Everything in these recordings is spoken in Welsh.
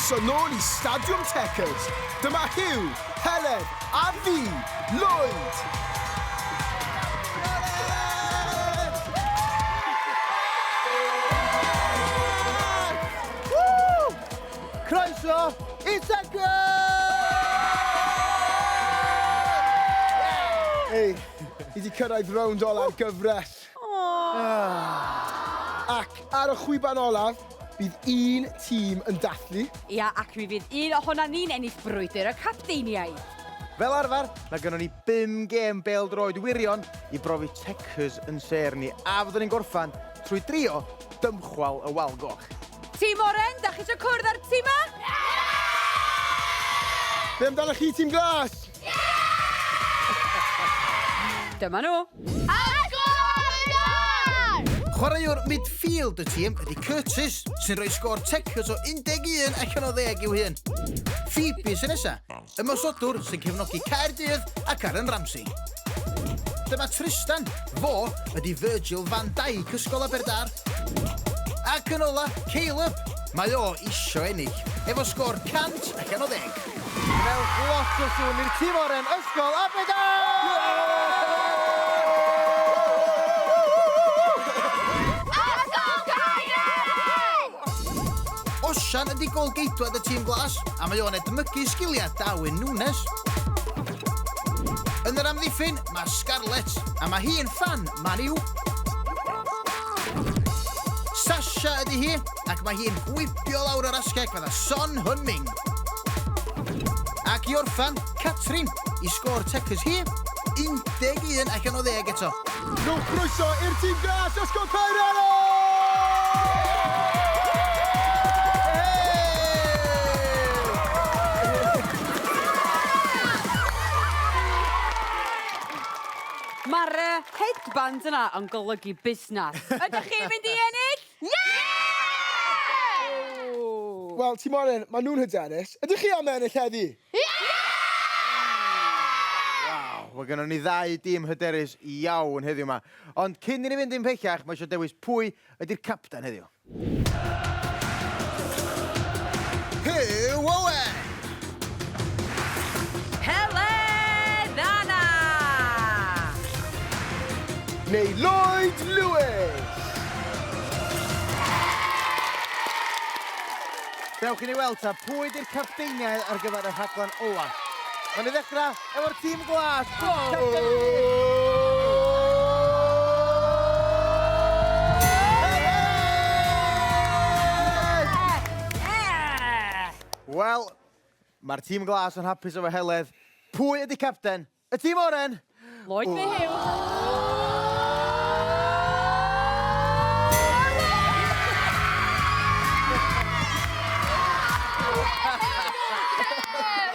Croeso nôl i Stadiwm Checkers. Dyma Huw, Heledd a fi, Lloyd! Woo! Croeso i Checkers! Ei, ni 'di cyrraedd rownd ola'r gyfres. Ac ar y chwiban olaf, bydd un tîm yn dathlu. Ia, ac mi fydd un ohona ni'n ennill brwydr y capteiniaid. Fel arfer, mae gynnon ni bum gêm bêl-droed wirion i brofi Checkers yn sêr ni, a fyddwn ni'n gorffan trwy drio dymchwel y wal goch. Tîm Oren, da chi eisiau cwrdd â'r tîm 'ma? Be amdanoch chi, tîm glas? Dyma nhw. Chwaraewr midfield y tîm ydy Curtis, sy'n rhoi sgôr Checkers o 11 allan o ddeg i'w hun. Phoebe sy'n nesa, ymosodwr sy'n cefnogi Caerdydd ac Aaron Ramsey. Dyma Tristan, fo ydy Virgil van Dijk Ysgol Aberdâr. Ac yn ola, Caleb, mae o isio ennill, efo sgôr 100 allan o ddeg. Gwnewch lot o sŵn i'r tîm oren Ysgol Aberdâr! Ysgol Caerdydd! Osian ydy gôl-geidwad y tîm glas, a mae o'n edmygu sgiliau Darwin Núñez. Yn yr amddiffyn, mae Scarlett, a mae hi'n ffan Man U. Sasha ydy hi, ac mae hi'n gwibio lawr yr asgell fatha Son Heung-min. Ac i orffan, Catrin, i sgôr Checkers hi, 11 allan o ddeg eto. Rhowch groeso i'r tîm glas, Ysgol Caerelli! Mae'r headband yna yn golygu busnes. Ydych chi'n mynd i ennill? Yeah! Wel, Tîm Oren, maen nhw'n hyderus. Ydych chi am ennill heddi? Waw, mae gynnon ni ddau dîm hyderus iawn heddiw 'ma. Ond cyn i ni fynd un pellach, mae eisiau dewis pwy ydy'r capten heddiw. Huw Owen! Heledd Anna! Neu Lloyd Lewis! Dewch i ni weld ta pwy ydy'r capteiniaid ar gyfer y rhaglen ola. Nawn ni ddechrau efo'r tîm glas. Pwy 'di capten y tîm? Wel, mae'r tîm glas yn hapus efo Heledd. Pwy ydy capten y tîm oren? Lloyd neu Huw?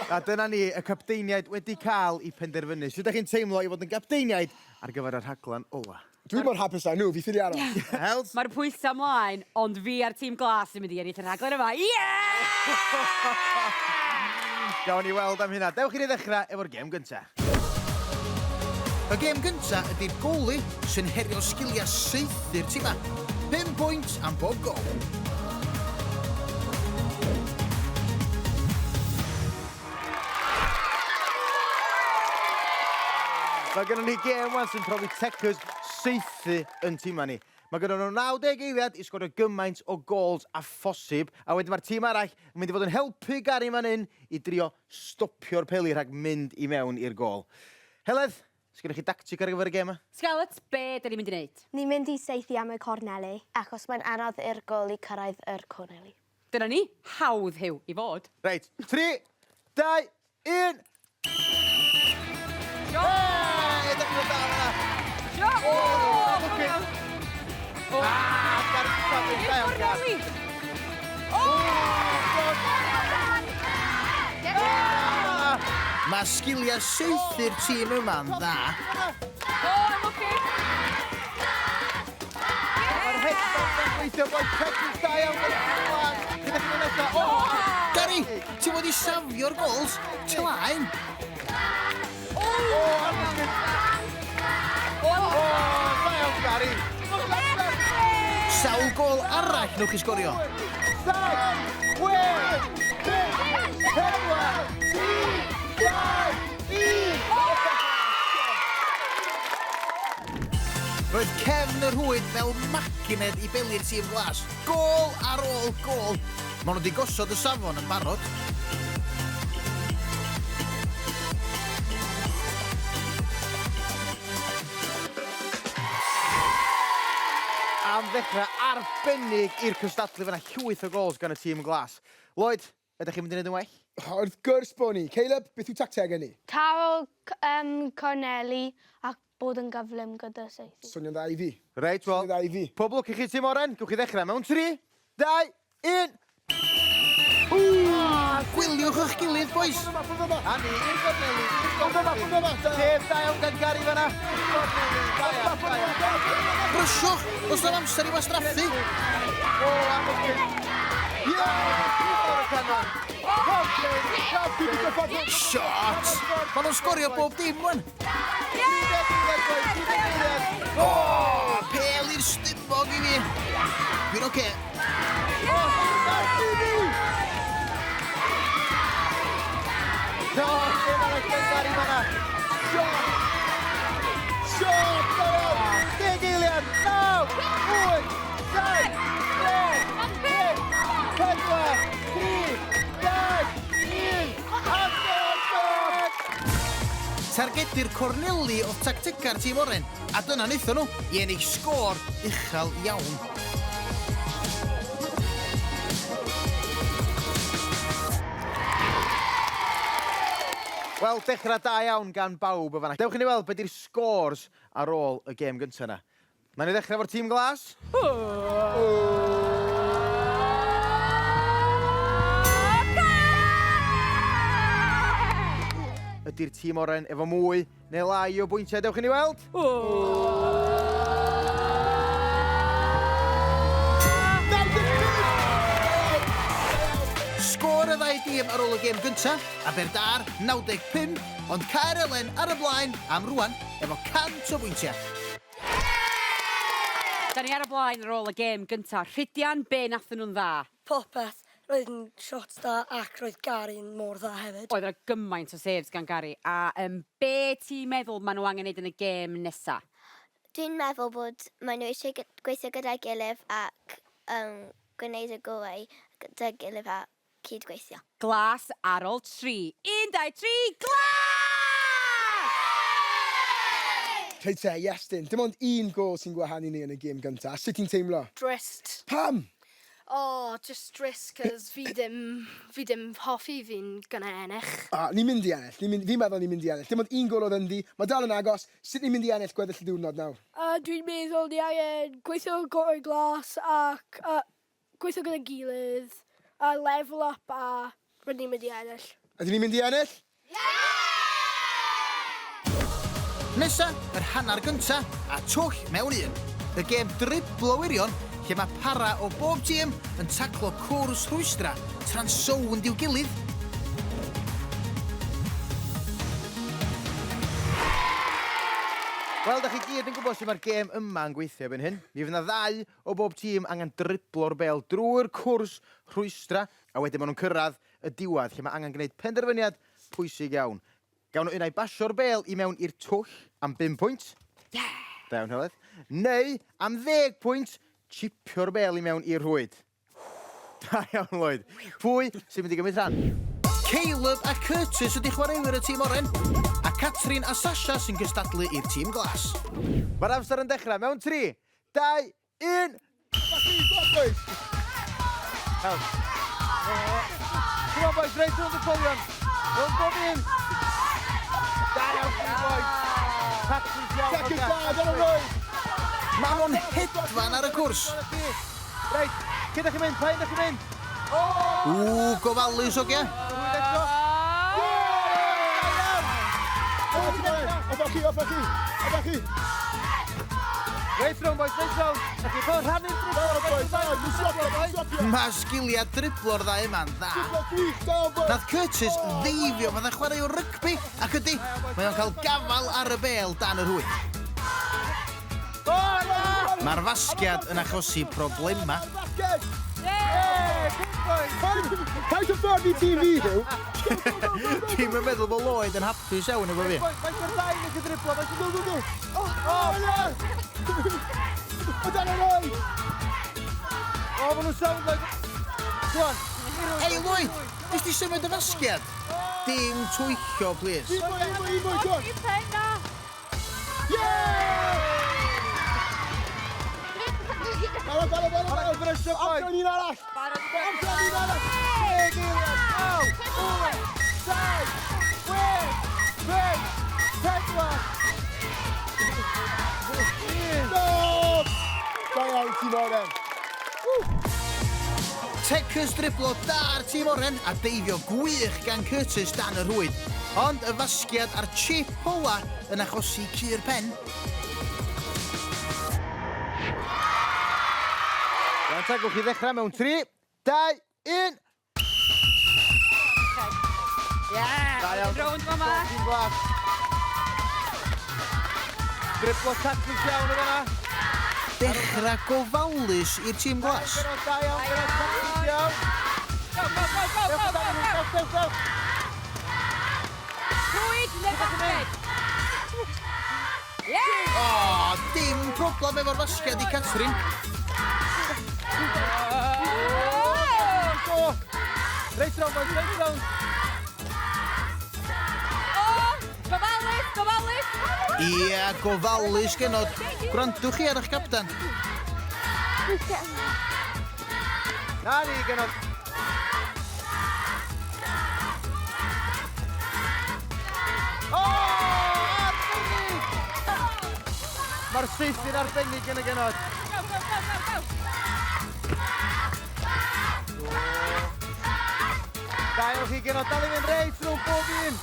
A dyna ni, y capteiniaid wedi cael eu penderfynu. Sut ydych chi'n teimlo i fod yn gapteiniaid ar gyfer y rhaglen ola? Dwi mor hapus â nhw, fi ffili aros. Heledd? Mae'r pwysau mlaen, ond fi a'r tîm glas yn mynd i ennill y rhaglen yma. Ie! Gawn ni weld am hynna. Dewch i ni ddechrau efo'r gêm gynta. Y gêm gynta ydy'r goalie sy'n herio sgiliau saethu'r timau. 5 pwynt am bob gôl. Mae gennym ni gêm wan sy'n profi Checkers saethu yn timau ni. Mae gennym nhw 90 eiliad i sgorio gymaint o gols a phosib, a wedyn mae'r tîm arall yn mynd i fod yn helpu Gary man hyn i drio stopio'r peli rhag mynd i mewn i'r gôl. Heledd, sgennych chi dactig ar gyfer y gêm 'ma? Scarlett, be 'da ni'n mynd i wneud? Ni'n mynd i saethu am y corneli, achos mae'n anodd i'r gôl i cyrraedd yr corneli. Dyna ni, hawdd Huw, i fod. Reit, 3, 2, 1! Sio! Hey, ydych chi'n dda fan'na? Sio! O! O, O! Ah, Gary, da iawn, Gary. O! Mae sgiliau saethu'r tîm yma'n dda. O, I'm okay. Mae'r headband yn gweithio, boi Checkers da iawn, boi glas. Gyda chi nesaf. O! Gary, ti wedi safio'r gols? Tlaen. O! O, da iawn, Gary. Sawl gôl arall newch chi sgorio? 7, 6, 5, 4, 3, 2, 1. Roedd cefn y rhwyd fel magined i beli'r tîm glas. Gôl ar ôl gôl. Maen nhw wedi gosod y safon yn barod. Am ddechrau arbennig i'r cystadlu fan'na, llwyth o gols gan y tîm glas. Lloyd, ydych chi'n mynd i wneud yn well? Wrth gwrs bod ni. Caleb, beth yw tactegau ni? Taro um, corneli ac bod yn gyflym gyda saethu. Swnio'n dda i fi. Reit, wel, Swnio'n dda i fi. pob lwc i chi tîm oren. Gewch chi ddechrau mewn 3, 2, 1. Gwyliwch eich gilydd, boys. A ni, i'r gorneli, i'r gorneli. Sef da iawn gan Gary fan'na. Gorneli, da iawn, da iawn. Brysiwch, does na'm amser i wastraffu. O, agos gyn. Ie! O'r y canol. Shot! Maen nhw'n sgorio bob dim, wan. O, pêl i'r stumog i fi. Dwi'n oce. Do, sef arall gan Gary fan'na. Shot! Shot! Da iawn! 10 eiliad, 9, 8, 7, 6, 5, 4, 3, 2, 1, amser stop! Targedu'r corneli oedd tactega'r tîm oren, a dyna wnaethon nhw i ennill sgôr uchel iawn. Wel, dechrau da iawn gan bawb o fanna. Dewch i ni weld beth yw'r scores ar ôl y gêm gyntaf yna. Nawn ni ddechrau efo'r tîm glas. Ydy'r tîm oren efo mwy neu lai o bwyntiau? Dewch i ni weld. Sgôr y ddau dîm ar ôl y gêm gyntaf, Aberdâr 95, ond Caer Elen ar y blaen am rwan efo 100 o bwyntiau. Da ni ar y blaen ar ôl y gêm gynta. Rhydian, be nathon nhw'n dda? Popeth. Roedd yn shot da ac roedd Gary'n mor dda hefyd. Oedd yna gymaint o saves gan Gary. A be ti'n meddwl maen nhw angen neud yn y gêm nesa? Dwi'n meddwl bod maen nhw eisiau gweithio gyda'i gilydd ac gwneud y gorau gyda'i gilydd a cydweithio. Glas ar ôl 3. 1, 2, 3, glas! Reit te, Iestyn, dim ond un gôl sy'n gwahanu ni yn y gêm gyntaf. Sut ti'n teimlo? Drist. Pam? Oh, just drist, cos fi ddim hoffi fi'n gonna ennill. A, ni'n mynd i ennill. Fi'n meddwl ni'n mynd i ennill. Dim ond un gôl oedd ynddi. Mae dal yn agos. Sut ni'n mynd i ennill gweddill y diwrnod nawr? Dwi'n meddwl ni angen gweithio gorau glas ac gweithio gyda'n gilydd, a level up a rydyn ni'n mynd i ennill. Ydyn ni'n mynd i ennill? Nesa, yr hanner gynta, a twll mewn un. Y gêm driblo wirion, lle mae para o bob tîm yn taclo cwrs rhwystra tra'n sownd i'w gilydd. Wel, da chi gyd yn gwybod sut mae'r gêm yma yn gweithio erbyn hyn. Mi fydd yna ddau o bob tîm angen driblo'r bel drwy'r cwrs rhwystra, a wedyn maen nhw'n cyrraedd y diwedd lle mae angen gwneud penderfyniad pwysig iawn. Gawn nhw unai basio'r bel i mewn i'r twll am 5 pwynt. Yeah! Da iawn, Heledd. Neu am 10 pwynt, chipio'r bel i mewn i'r rhwyd. Da iawn, Lloyd. Pwy sy'n mynd i gymryd rhan? Caleb a Curtis ydy chwaraewyr y tîm oren, a Catrin a Sasha sy'n cystadlu i'r tîm glas. Mae'r amser yn dechrau mewn 3, 2, 1. Go on, boys! Help. Come on, boys, reit rownd y polion. Rownd bob un. Da iawn, chi, boys. Tactics iawn. Tactics da, dyna nhw! Mae nhw'n hedfan ar y cwrs. Reit, lle da chi'n mynd? Pa un da chi'n mynd? Ww, gofalus o gia. Rhywun eto. Off chi, off chi, off chi. Reit rownd, boys, reit rownd. Da chi'n cael rhannu'r Da iawn, boys, da iawn, ni'n swapio, ni'n swapio. Mae sgiliau driblo'r ddau yma'n dda. Driblo gwych, da iawn, boys. Nath Curtis ddeifio fatha chwaraewr rygbi, ac ydy, mae o'n cael gafal ar y bel dan y rhwyd. O, na! Mae'r fasgiad yn achosi problemau. Paid o ffordd i TV, Huw. Dwi'm yn meddwl bod Lloyd yn hapus iawn efo fi. Mae eisiau'r ddau yn y driblo, mae eisiau go, go, go. O, na! O, dan yr oed! O, maen nhw'n sound like... Go on. Hei, Lloyd! Nes di symud y fasgiad? Dim twyllo, plis. Un mwy, un mwy, un mwy, go on. Barod, barod, barod, barod. Brysio, boi. Amser un arall. Amser un arall. 10 eiliad, 9, 8, 7, 6, 5, 4, 1. Stop! Da iawn, tîm oren. Techers driblo da'r tîm oren a deifio gwych gan Curtis dan y rhwyd. Ond y fasgiad a'r chip ola yn achosi cur pen. Iawn ta, gewch chi ddechrau mewn 3, 2, 1. Yeah! Da iawn. Rownd fama. Tîm glas. Driblo taclus iawn o fanna. Dechrau gofalus i'r tîm glas. Da iawn, Gernot, taclus iawn. Go, go, go, go, go, go, go! Dewch, dewch, dewch. Rhwyd neu basged? Yeah! O, dim problem efo'r fasgiad i Catrin. Go. Reit round, boys, reit round. O! Gofalus, gofalus! Ia, gofalus genod. Gwrandwch chi ar eich captan. Na ni, Gernot. O, arbennig! Mae'r saethu'n arbennig yn y genod. Go, go, go, go, go! Da iawn chi, genod. Dal i fynd reit rhwng bob un.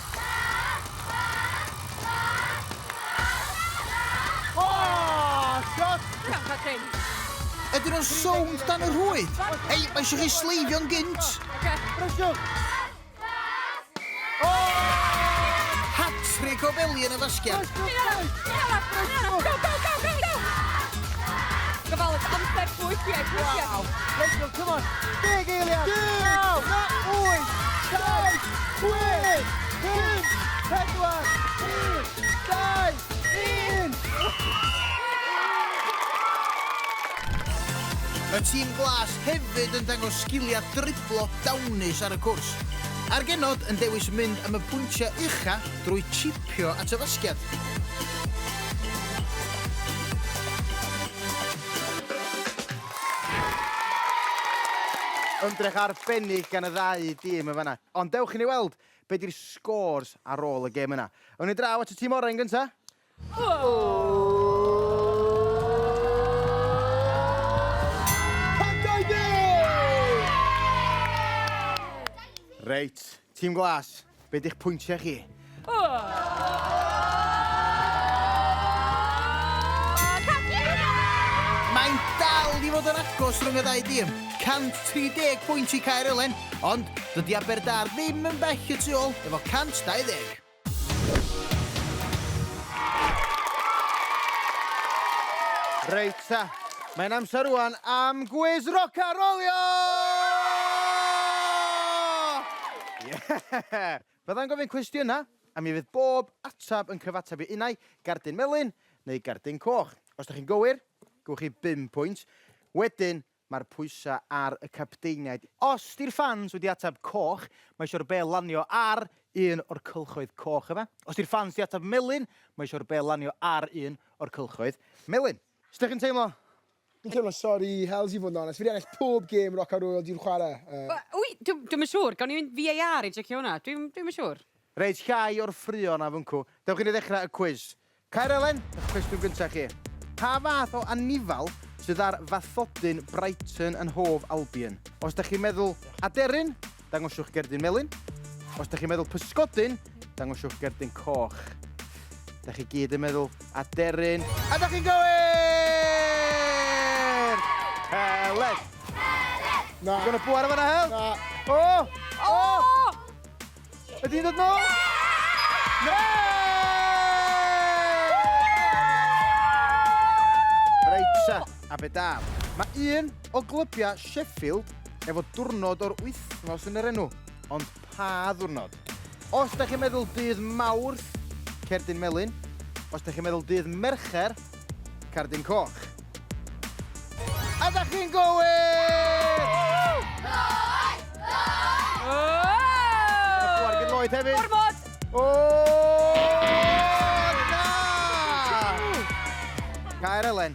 O, shot! Come, Catrin. Ydyn nhw'n sownd dan y rhwyd? Hei, mae eisiau chi sleifio'n gynt. Okay. Brysiwch! Hat-trick o beli yn y fasgiad. Go, go, go, go, go! Gofalus, amser, pwysiau, pwysiau. Wow. Rachel, come on. 10 eiliad. 9, 8, 7, 6, 5, 4, 3, 2, 1. Y tîm glas hefyd yn dangos sgiliau driblo dawnus ar y cwrs. A'r genod yn dewis mynd am y pwyntiau ucha drwy chipio at y fasgiad. Ymdrech arbennig gan y ddau dîm yn fanna. Ond dewch i ni weld be di'r scores ar ôl y gêm yna. Awn ni draw at y tîm oren gynta. 120! Reit, tîm glas, be di'ch pwyntiau chi? Mae'n dal i fod yn agos rhwng y ddau dîm. 130 pwynt i Caer Elen, ond dydy Aberdâr ddim yn bell y tu ôl efo 120. Reit ta, mae'n amser rwan am gwis roc a rolio! Yeah! Fydda'n gofyn cwestiynau, a mi fydd bob atab yn cyfateb i unai gardyn melyn neu gardyn coch. Os da chi'n gywir, gewch chi 5 pwynt. Wedyn, mae'r pwysau ar y capteiniaid. Os di'r fans wedi atab coch, mae eisiau'r bel lanio ar un o'r cylchoedd coch yma. Os di'r fans wedi atab melyn, mae eisiau'r bel lanio ar un o'r cylchoedd melyn. Sut ydych chi'n teimlo? Fi'n teimlo sorry, hells i fod yn onest. Fi wedi ennill pob gêm rock a roll dwi'n chwarae. Wy, dwi'm yn siŵr. Gawn ni fynd VAR i checio hwnna. Dwi'm yn siŵr. Reit, llai o'r ffrio na fyncw. Dewch i ni ddechrau y cwis. Caer Elen, y cwestiwn gyntaf chi. Pa fath o anifal sydd ar fathodyn Brighton and Hove Albion? Os da chi'n meddwl aderyn, dangoswch gerdyn melyn. Os da chi'n meddwl pysgodyn, dangoswch gerdyn coch. Da chi gyd yn meddwl aderyn. A da chi'n gywir! Helen! Na. Gwna bwar yma na, Hel? Na. O! O! Ydy'n dod nôl? Na! Reit, ta. Aberdâr. Mae un o glybiau Sheffield efo diwrnod o'r wythnos yn yr enw, ond pa ddiwrnod? Os da chi'n meddwl dydd Mawrth, cerdyn melyn. Os da chi'n meddwl dydd Mercher, cerdyn coch. A da chi'n gywir! Lloyd! Lloyd Lloyd hefyd. Gormod! O, na! Caer Elen.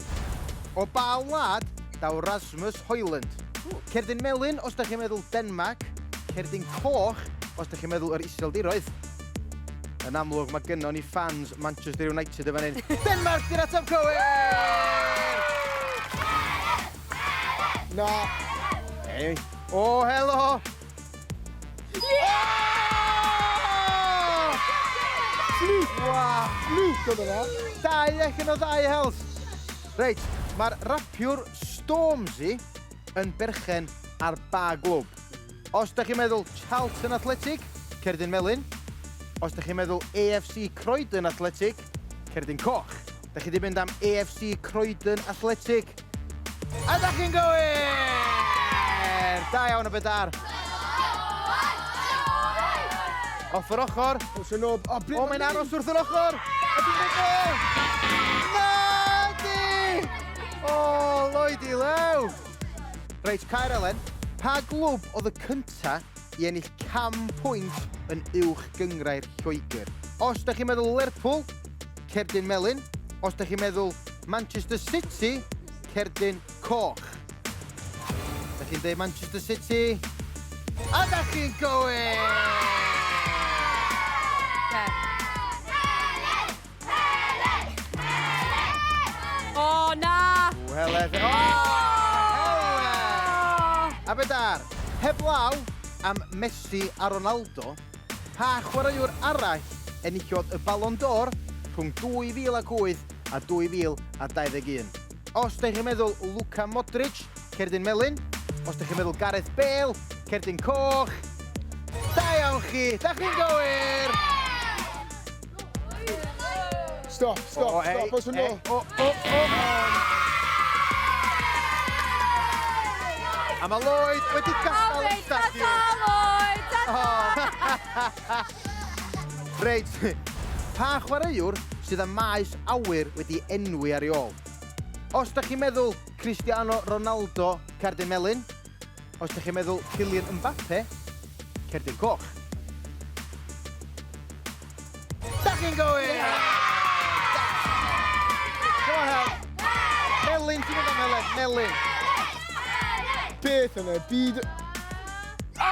O ba wlad daw Rasmus Højlund? Cerdyn melyn os da chi'n meddwl Denmark, cerdyn coch os da chi'n meddwl yr Iseldiroedd. Yn amlwg mae gynnon ni fans Manchester United yn fan hyn. Denmark di'r ateb cywir! Na. Ei. O, helo! Yeah! Wow! Fluke oedd yna. Dau allan o ddau hels. Reit, mae'r rapiwr Stormzy yn berchen ar ba glwb? Os da chi'n meddwl Charlton Athletic, cerdyn melyn. Os da chi'n meddwl AFC Croydon Athletic, cerdyn coch. Da chi 'di mynd am AFC Croydon Athletic. A da chi'n gywir! Da iawn Aberdâr. Off yr ochr. Oes yn ôl. O, O, mae'n aros wrth yr ochr. Ydy'n mynd gôl? Na, di! O, Lloyd i lew. Reit, Caer Elen, pa glwb oedd y cynta i ennill 100 pwynt yn uwch gynghrair Lloegr? Os da chi'n meddwl Lerpwl, cerdyn melyn. Os da chi'n meddwl Manchester City, cerdyn coch. Da chi'n dweud Manchester City? A da chi'n gywir! O, na! O, Heledd. O! Heledd! Aberdâr, heblaw am Messi a Ronaldo, pa chwaraewr arall enillodd y Ballon d'Or rhwng 2008 a 2021? Os da chi'n meddwl Luka Modric, cerdyn melyn. Os da chi'n meddwl Gareth Bale, cerdyn coch. Da iawn chi, da chi'n gywir! Stop, stop, O, ei, stop, oes yn ei, ôl. O, o, o. A mae Lloyd wedi gadael y stadiwm. Ta, Lloyd! Ta, Reit, pa chwaraewr sydd â maes awyr wedi enwi ar ei ôl? Os da chi'n meddwl Cristiano Ronaldo, cerdyn melyn. Os da chi'n meddwl Kylian Mbappe, cerdyn coch. Da chi'n gywir! Come on, Hel. Melyn, ti'n mynd am Helen? Melyn. Beth yn y byd... Oh!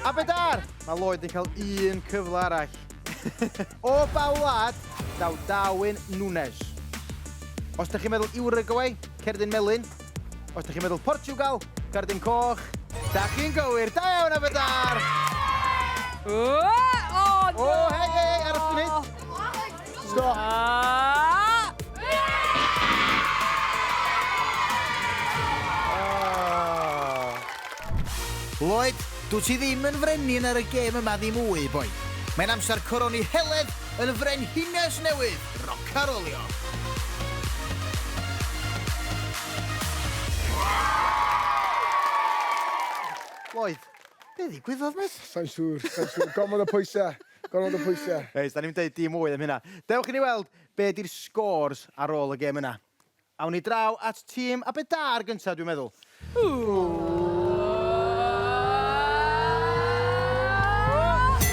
Aberdâr! Mae Lloyd yn cael un cyfle arall. O ba wlad daw Darwin Núñez? Os da chi'n meddwl Uruguay, cerdyn melyn. Os da chi'n meddwl Portugal, cerdyn coch. Da chi'n gywir, da iawn Aberdâr! O, oh, no! O, hei, hei, hei, aros dwi'n neud. Stop. Ah! Oh. Lloyd, dwi ti ddim yn frenin ar y gêm yma ddim mwy, boi. Mae'n amser coroni Heledd yn y frenhines newydd, rocarolio. Lloyd, be ddigwyddodd, mate? Sa'n siŵr, sa'n siŵr. Gormod o pwysau. Gormod o pwysau. Reit, da ni'n deud dim mwy am hynna. Dewch i ni weld be di'r scores ar ôl y gêm yna. Awn ni draw at tîm Aberdâr gyntaf, dwi'n meddwl.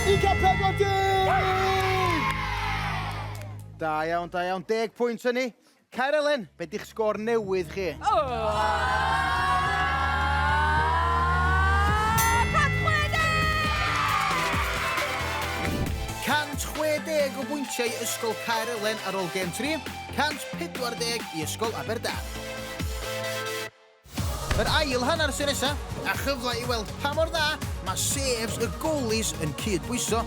I gael 40! Da iawn, da iawn. 10 pwynt yn ni. Caer Elen, be di'ch sgôr newydd chi? 160 o bwyntiau i Ysgol Caer Elen ar ôl gêm 3, 140 i Ysgol Aberdâr. Yr ail hanner sy'n nesa, a chyfle i weld pa mor dda mae saves y goalies yn cydbwyso.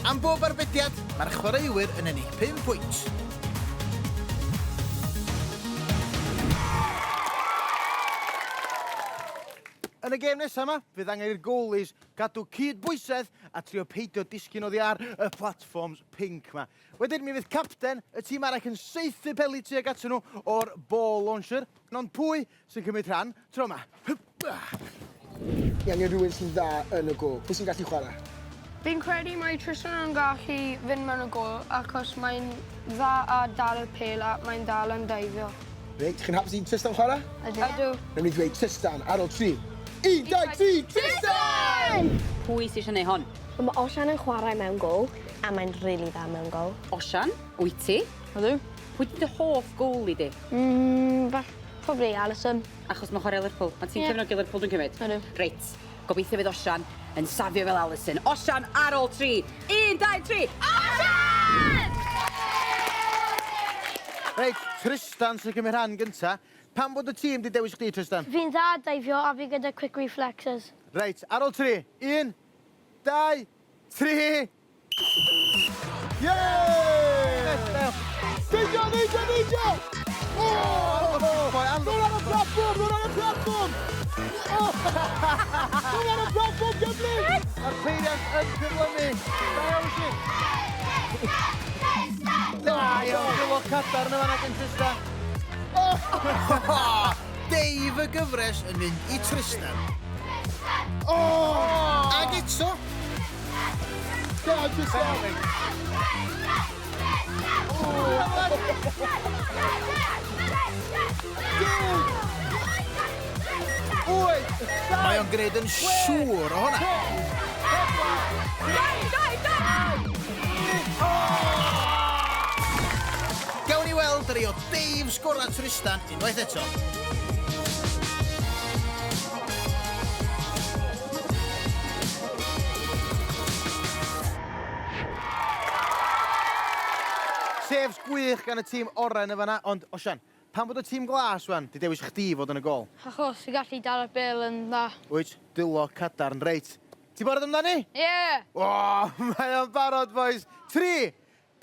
Am bob arbediad, mae'r chwaraewyr yn ennill 5 pwynt. Yn y gêm nesaf yma, fydd angen i'r goalies gadw cyd-bwysedd a trio peidio disgyn oddi ar y platfforms pinc 'ma. Wedyn mi fydd capten y tîm arall yn saethu peli tuag atyn nhw o'r ball launcher. Ond pwy sy'n cymryd rhan tro 'ma? Ni angen rhywun sy'n dda yn y gôl. Pwy sy'n gallu chwarae? Fi'n credu mae Tristan yn gallu fynd mewn y gôl achos mae'n dda ar dal y pêl a mae'n dal yn deifio. Reit, chi'n hapus i Tristan chwarae? Ydw. Ydw. Newn ni ddweud Tristan ar ôl tri. Un, dau, tri, Tristan! Pwy sy eisiau neud hon? Wel ma' Osian yn chwarae mewn gôl a mae'n rili dda mewn gôl. Osian, wyt ti? Ydw. Pwy 'di dy hoff goalie di? Mm, fall- probably Alisson. Achos mae'n chwarae Lerpwl. Mae ti'n Ie. cefnogi Lerpwl dwi'n cymryd? Ydw. Reit. Gobeithio fydd Osian yn safio fel Alisson. Osian ar ôl tri. Un, dau, tri. Osian! Reit, Tristan sy'n cymryd rhan gynta. Pam bod y tîm 'di dewis chdi, Tristan? Fi'n dda deifio a fi gyda quick reflexes. Reit, ar ôl tri. Un, dau, tri. Yeah! Neidio, neidio, neidio! Oh! Rhwng ar y platfform, rhwng ar y platfform! Oh! Rhwng ar y platfform, gyflym! Mae'r peiriant yn cyflymu. Da iawn i chi. Da iawn, dwylo cadarn yn fan'na gen Tristan. Dave y gyfres yn mynd i Tristan. Oh! Ag eto. Da, Tristan! Mae o'n gwneud yn siŵr o hwnna. Gawn ni weld rei o Dave sgora Tristan unwaith eto. Saves gwych gan y tîm oren yn fanna, ond Osian, pam bod y tîm glas wan 'di dewis chdi fod yn y gôl? Achos fi gallu dal y bêl yn dda. Wyt, dwylo cadarn, reit. Ti'n barod amdani? Ie! Yeah. O, mae o'n barod, boys. 3,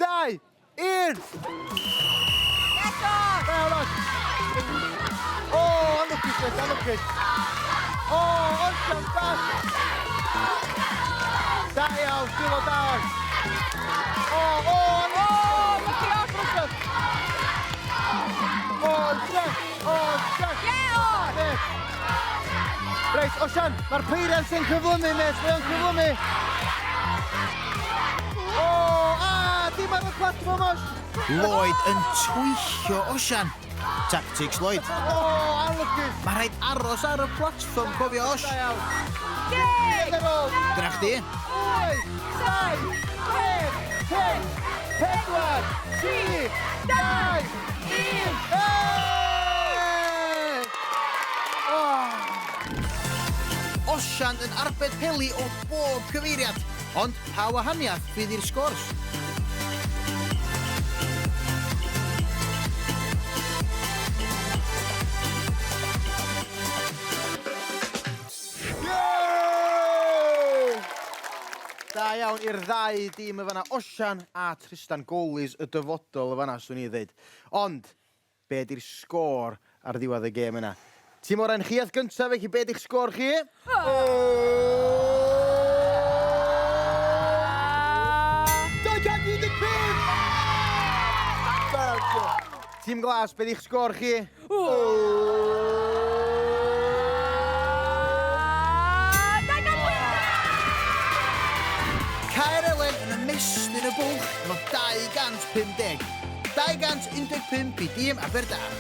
2, 1! Eto! O, anlwcus, mate, anlwcus. O, Osian bach! Da iawn, dwylo da oes. O, o, o, lucky off! O, Osian, o, Osian! Ie, o! Reit, Osian, mae'r peiriant yn cyflymu, mate, mae o'n cyflymu. O, a, dim ar y platfform, Osh. Lloyd yn twyllio Osian. Tactics Lloyd. O, anlwcus. Mae rhaid aros ar y platfform, cofio Osh. Da iawn. Deg! Ar ôl. Dyna chdi. 8, 7, 6, 5, 4, 3, 2, 1. Hey! Oh. Osian yn arbed peli o bob cyfeiriad. Ond pa wahaniaeth fydd i'r sgors? Yeah! Da iawn i'r ddau dîm y fanna, Osian a Tristan, goalies y dyfodol y fanna, swn i ddweud. Ond, be di'r sgôr ar ddiwedd y gêm yna? Tîm oren chi ath gyntaf, felly be di'ch sgôr chi? Oh! 215! Tîm glas, be di'ch sgôr chi? Oh! Caer Elen yn ymestyn y bwlch efo 250. 215 i dîm Aberdâr.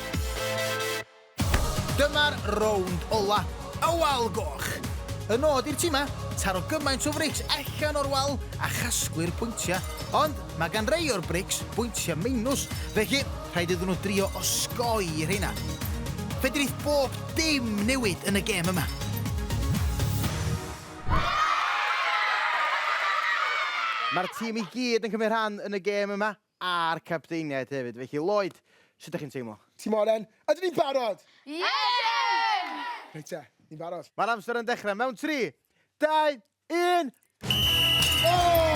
Dyma'r rownd ola, y wal goch. Y nod i'r tîma, taro gymaint o frics allan o'r wal a chasglu'r pwyntiau. Ond mae gan rei o'r brics bwyntiau minws, felly rhaid iddyn nhw drio osgoi rheina. Fedrith bob dim newid yn y gêm yma. Mae'r tîm i gyd yn cymryd rhan yn y gêm yma, a'r capteiniaid hefyd. Felly, Lloyd, sut ydych chi'n teimlo? Tîm oren, ydyn ni'n barod? Ydyn! Reit te, ni'n barod. Mae'r amser yn dechrau mewn 3, 2, 1...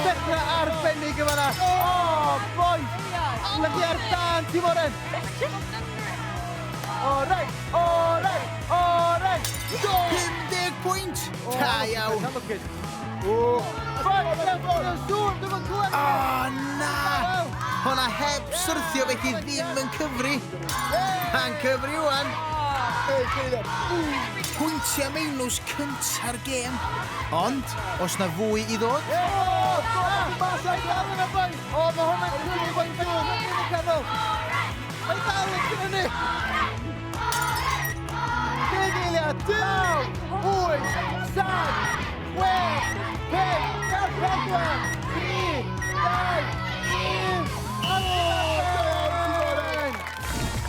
Dechrau arbennig yn fanna. O, boys! Ydych chi ar dân, tîm oren? O, reit, o, reit, o, reit! Go! 50 Eitha lwcus. O! Sŵn, dwi'n clywed! O, na! Honna heb syrthio felly ddim yn cyfri. Ma'n cyfri wan. Pwyntiau meinws cynta'r gêm. Ond, os na fwy i ddod... O, mae hwnna'n cynnu boi'n dŵr yn y canol. Mae dal yn cynnu. 10 eiliad, 9, 8, 7, 6, 5, 4, 3, 2, 1,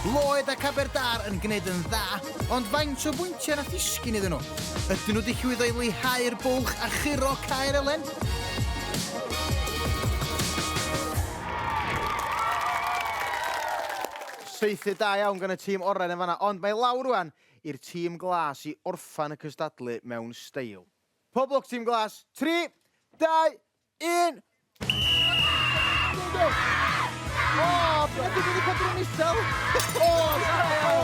Lloyd ac Aberdâr yn gwneud yn dda, ond faint o bwyntiau nath ddisgyn iddyn nhw? Ydyn nhw wedi llwyddo i leihau'r bwlch a churo Caer Elen? Saethu da iawn gan y tîm oren yn fanna, ond mae lawr rwan i'r tîm glas i orffan y cystadlu mewn steil. Pob lwc tîm glas. 3, 2, 1. O, beth ydy wedi codi'n isel? O, o,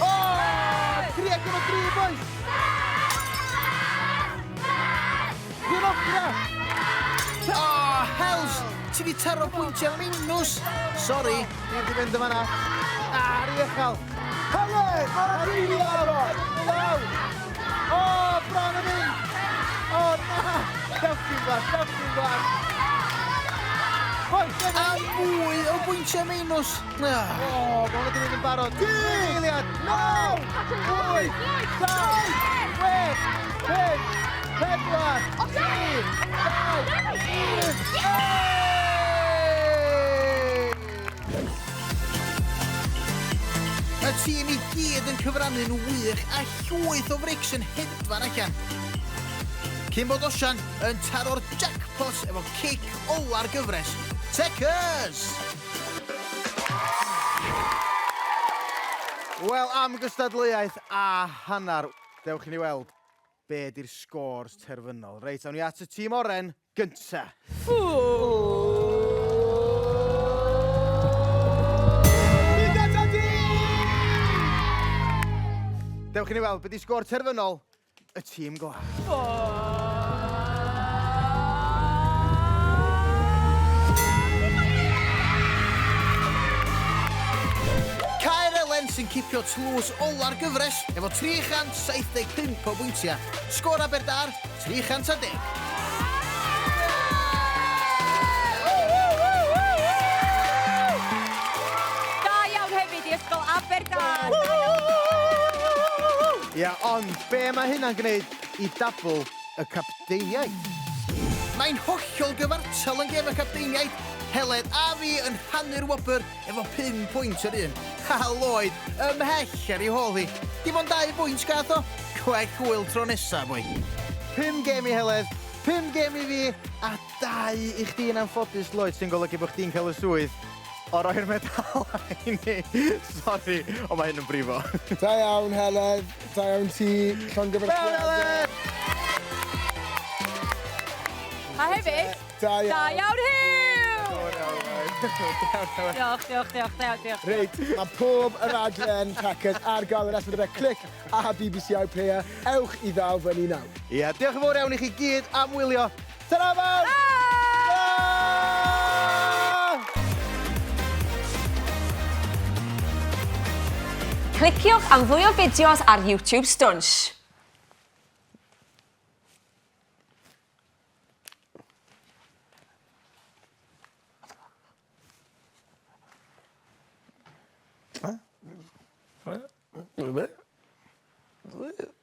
o, 3 ac efo 3, boys. Dwi'n ofra. O, hells! Ti di taro pwyntiau minws! Sori. Ni wedi fynd yma na. Ar i uchel. Helen! Mae'n rili arod! Lawr! O, bron yn mynd! O, na! Dewch ti'n glas, dewch ti'n glas. Boys, A mwy o bwyntiau minws! O, mae hwnna wedi mynd yn barod. Eiliad, 9, 8, 7, 6, 5, 4, 3, 2, 1. Y tîm i gyd yn cyfrannu'n wych a llwyth o frics yn hedfan allan. Cyn bod Osian yn taro'r jackpot efo cic ola'r gyfres. Checkers! Wel, am gystadleuaeth a hanner, dewch i ni weld be di'r scores terfynol. Reit, awn ni at y tîm oren gynta. Dewch i ni weld be di sgôr terfynol y tîm glas. Caer Elen sy'n cipio tlws ola'r gyfres efo 375 o bwyntiau. Sgôr Aberdâr, 310. Da iawn hefyd i Ysgol Aberdâr. Ia, ond be mae hynna'n gwneud i dabl y capteiniaid? Mae'n hollol gyfartal yn gêm y capteiniaid. Heledd a fi yn rhannu'r wobr efo 5 pwynt yr un. A Lloyd, ymhell ar ei hôl hi. Dim ond 2 bwynt gath o. Gwell hwyl tro nesa, boi. 5 gêm i Heledd, 5 gêm i fi, a 2 i chdi yn anffodus, Lloyd, sy'n golygu bod chdi'n cael y swydd o roi'r medalau i ni. Sori, ond mae hyn yn brifo. Da iawn, Heledd. Da iawn ti. Llongyfarchiadau. Heledd! A hefyd, Da da iawn. iawn Huw! Diolch, diolch, diolch, diolch, diolch. Reit, mae pob y raglen Checkers ar gael yn S4C Clic a BBC iPlayer. Ewch i ddal fyny nawr. Ia, diolch yn fawr iawn i chi gyd am wylio. Ta-ra fawr! Cliciwch am fwy o fideos ar YouTube Stwnsh. Be?